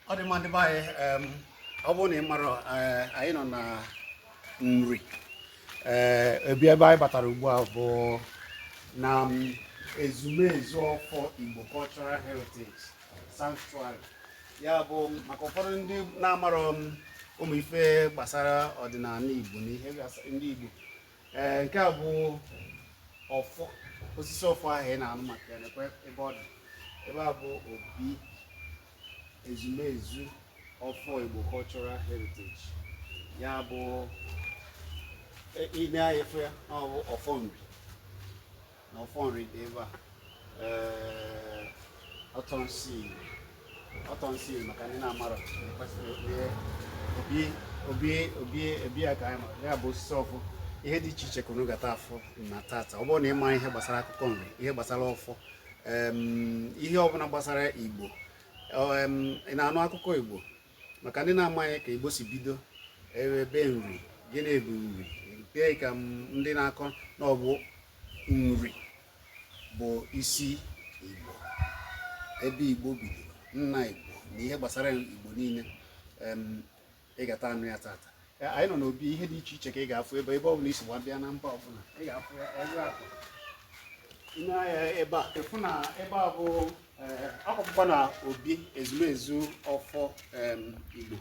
Ọ dị mma, ndị be anyị. Ọ bụrụ na ị mara, anyị nọ na Nri. Ee, ebe anyị batara ugbu a bụ na ezumezu ọfọ Igbo Cultural Heritage Sanctuary. Ya bụ, maka ụfọdụ ndị na-amarọ m ụmụ ife gbasara ọdịnala Igbo na ihe ndị Igbo, ee, nke a bụ ọfọ, osisi ọfọ ahụ ị na-anụ maka ya. Nekwe ebe ọ dị. Ebe a bụ obi ezumezu ọfọ Igbo Cultural Heritage. Ya bụ, ine anya efu ya, ọ bụ ọfọ Nri, na ọfọ Nri dị ebe a. Ee, ọtọ nsị, ọtọ nsị, maka ndị na-amarọ, obi obi obi obi ya ka anyị ma. Ya bụ osisi ọfọ, ihe dị iche iche ka unu gata afọ na tata. Ọ bụrụ na ị ma ihe gbasara akụkọ Nri, ihe gbasara ọfọ, ihe ọbụla gbasara Igbo, ị na-anụ akụkọ Igbo, maka ndị na-amaghị ka Igbo si bido, ebe Nri, gịnị bụ Nri, nke ka ndị na-akọ na ọ bụ Nri bụ isi Igbo, ebe Igbo bidoro, nna Igbo na ihe gbasara Igbo niile, ị gata anụ ya tata. Anyị nọ n'obi, ihe dị iche iche ka ị ga-afụ ebe ọ bụla isi gba bịa na mba ọbụla, ị ga-afụ ya ebe a. Ị na-anya ebe a, ịfụ na ebe a bụ akwụkwọ na obi ezumezu ọfọ Igbo.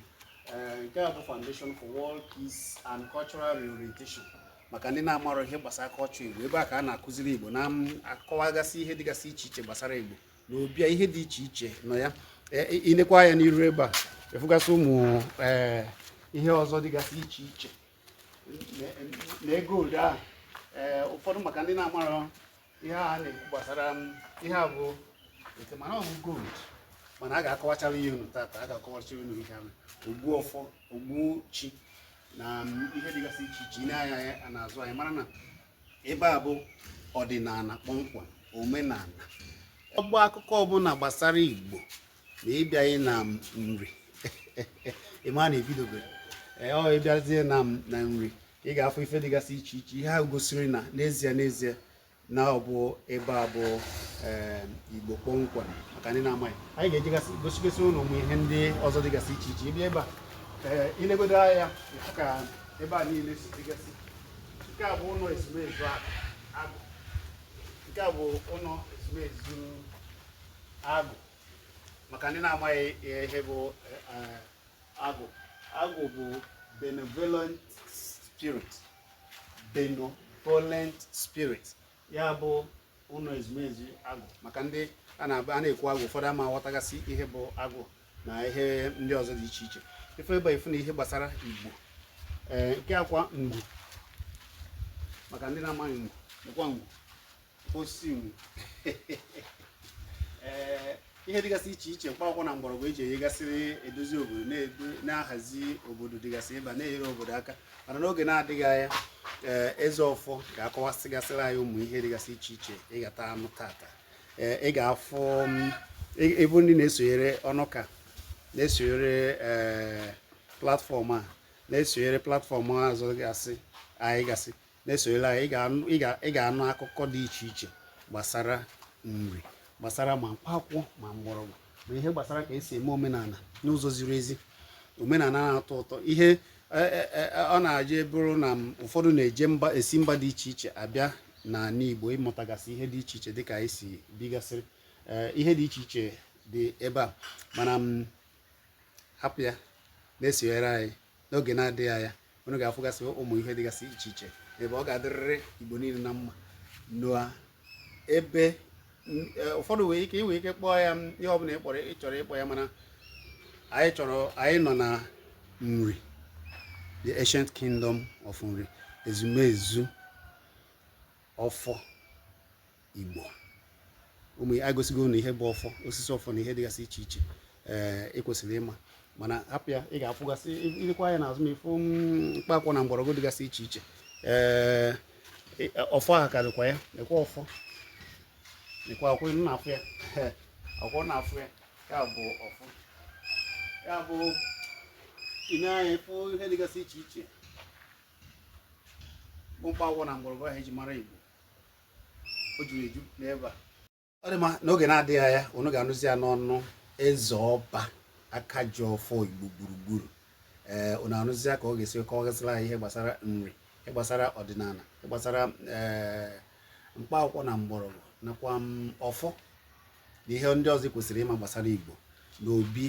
Nke a bụ Foundation for World Peace and Cultural Reorientation. Maka ndị na-amarọ ihe gbasara culture Igbo, ebe a ka a na-akụziri Igbo, na-akọwagasị ihe dịgasị iche iche gbasara Igbo. Na obi a, ihe dị iche iche nọ ya. Inekwa ya n'iru ebe a, ịfụgasị ụmụ ihe ọzọ dịgasị iche iche na ego ode ahụ. Ee, ụfọdụ, maka ndị na-amarọ ihe a na-ekwu gbasara ihe a bụ ete, mana ọ bụ gold, mana a ga-akọwachara ihe unu tata. A ga-akọwachara unu ihe ahụ, ogbu ọfọ, ogbu chi na ihe dịgasị iche iche. Ị na-anya ya n'azụ anyị, mara na ebe a bụ ọdịnala kpọmkwem, omenala. Ọgbọ akụkọ ọbụla gbasara Igbo na ịbịaghị na Nri, ịma na ebidobere. Ee, ọ ịbịazie na Nri ka ị ga-afụ ife dịgasị iche iche, ihe ahụ gosiri na n'ezie n'ezie na ọ bụ ebe a bụ Igbo kpọmkwem. Maka ndị na-amaghị, anyị ga-ejigasị gosigasị ụnụ ụmụ ihe ndị ọzọ dịgasị iche iche. Ịbịa ebe a, ee, ilegodo anya, ịfụ ka ebe a niile si dịgasị. Nke a bụ ụlọ ezumezu agụ. Nke a bụ ụlọ ezumezu agụ. Maka ndị na-amaghị ihe bụ agụ, agụ bụ benevolent spirit, benevolent spirit. Ya bụ ụlọ ezumezu agụ. Maka ndị a na-ekwu agụ, ụfọdụ ama aghọtagasị ihe bụ agụ na ihe ndị ọzọ dị iche iche. Ife ebe ifu na ihe gbasara Igbo. Ee, nke akwa ngwu, maka ndị na-amaghị ngwu, nekwa ngwu, osisi ngwu. Ee, ihe dịgasị iche iche, mkpaakwụkwọ na mgbọrọgwụ eji enyegasịrị edozi obodo, na-ahazi obodo dịgasị ebe a, na-enyere obodo aka. Mana n'oge na-adịghị anya, ee, eze ọfọ ga-akọwasịgasịrị anyị ụmụ ihe dịgasị iche iche ịgata anụ tata. Ee, ị ga-afụ ịbụ ndị na-esonyere ọnụka, na-esonyere ee platform a, na-esonyere platform azụ gasị anyị gasị, na-esonyere anyị, ị ga-anụ akụkọ dị iche iche gbasara Nri, gbasara ma mkpaakwụkwọ, ma mgbọrọgwụ, ma ihe gbasara ka esi eme omenala n'ụzọ ziri ezi, omenala na-atọ ụtọ. Ihe ọ na-aje bụrụ na ụfọdụ na-eje mba, esi mba dị iche iche abịa n'ala Igbo ịmụtagasị ihe dị iche iche dịka anyị si bigasịrị. Ee, ihe dị iche iche dị ebe a, mana m hapụ ya, na-esonyere anyị. N'oge na-adịghị anya, unu ga-afụgasị ụmụ ihe dịgasị iche iche ebe ọ ga-adịrịrị Igbo niile na mma. N'ebe ụfọdụ nwere ike inwe ike kpọọ ya ihe ọbụla ị kpọrọ, ị chọrọ ịkpọ ya, mana anyị chọrọ, anyị nọ na Nri, the ancient kingdom of Nri, ezumezu ọfọ Igbo. Ụmụ anyị gosigo unu ihe bụ ọfọ, osisi ọfọ na ihe dịgasị iche iche. Ee, ị kwesịrị ịma, mana hapụ ya. Ị ga-afụgasị, ilekwa anya n'azụ, ma ịfụ mkpaakwụkwọ na mgbọrọgwụ dịgasị iche iche. Ee, ọfọ ahụ ka dịkwa ya. Nekwa ọfọ, nekwa akwụ na-afụ ya, akwụ na-afụ ya. Ya bụ ọfọ, ya bụ ị na-anya ịfụ ihe dịgasị iche iche bụ mkpaakwụkwọ na mgbọrọgwụ ahụ eji mara Igbo. O juru eju n'ebe a. Ọ dị mma, n'oge na-adịghị anya, unu ga-anụzi ya n'ọnụ eze ọba. Aka ji ọfọ Igbo gburugburu. Ee, unu anụzia ka ọ ga-esi kọwagasịla anyị ihe gbasara nri, ihe gbasara ọdịnala, ihe gbasara mkpa akwụkwọ na mgbọrọgwụ nakwa ọfọ na ihe ndị ọzọ ị kwesịrị ịma gbasara Igbo na obi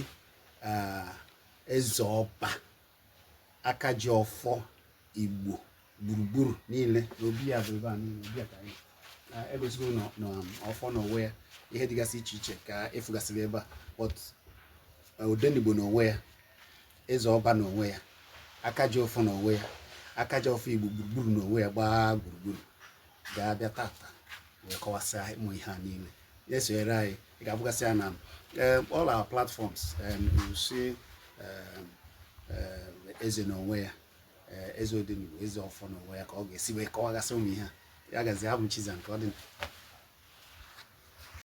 eze ọba aka ji ọfọ Igbo gburugburu niile na obi ya bụ ebe a niile. Obi a ka anyị egosigo na ọfọ n'onwe ya, ihe dịgasị iche iche ka efugasịrị ebe a, but Odenigbo n'onwe ya, eze ọba n'onwe ya, aka ji ọfọ n'onwe ya, aka ji ọfọ Igbo gburugburu n'onwe ya gbaa gburugburu, ga-abịa tata wee kọwasịa ụmụ ihe a niile. Na-esonyere anyị, ị ga-abụgasị ya na all our platforms. You see eze n'onwe ya, eze Odenigbo, eze ọfọ n'onwe ya, ka ọ ga-esi wee kọwagasị ụmụ ihe a. Ya gazie. Abụ m Chizzy nke ọ dị.